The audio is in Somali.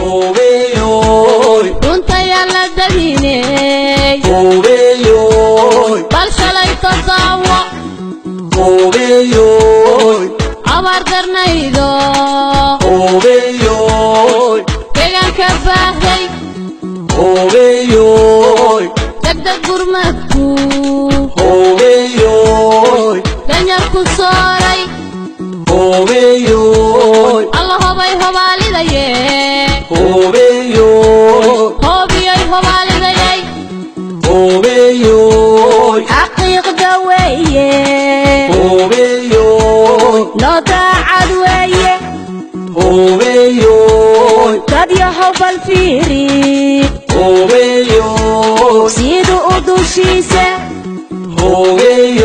Hoobeeyoy. Runtayaa la dadiney. Hoobeeyoy. Bal shalayto daawo. Hoobeeyoy. Abaar darnaydo. Hoobeeyoy. Deegaanka baahday. Hoobeeyoy. Degdeg gurmadku. Hoobeeyoy. Danyar ku sooray. Hoobeeyoy. Alla hobay hobaalidaye. Hoobeeyoy. Hoobiyay hobaalidayay. Hoobeeyoy. Xaqiiqda weeye. Hoobeeyoy. Noo daacad weeye. Hoobeeyoy. Dad yahow bal fiiri. Hoobeeyoy. Siduu u dushiisa. Hoobeeyoy.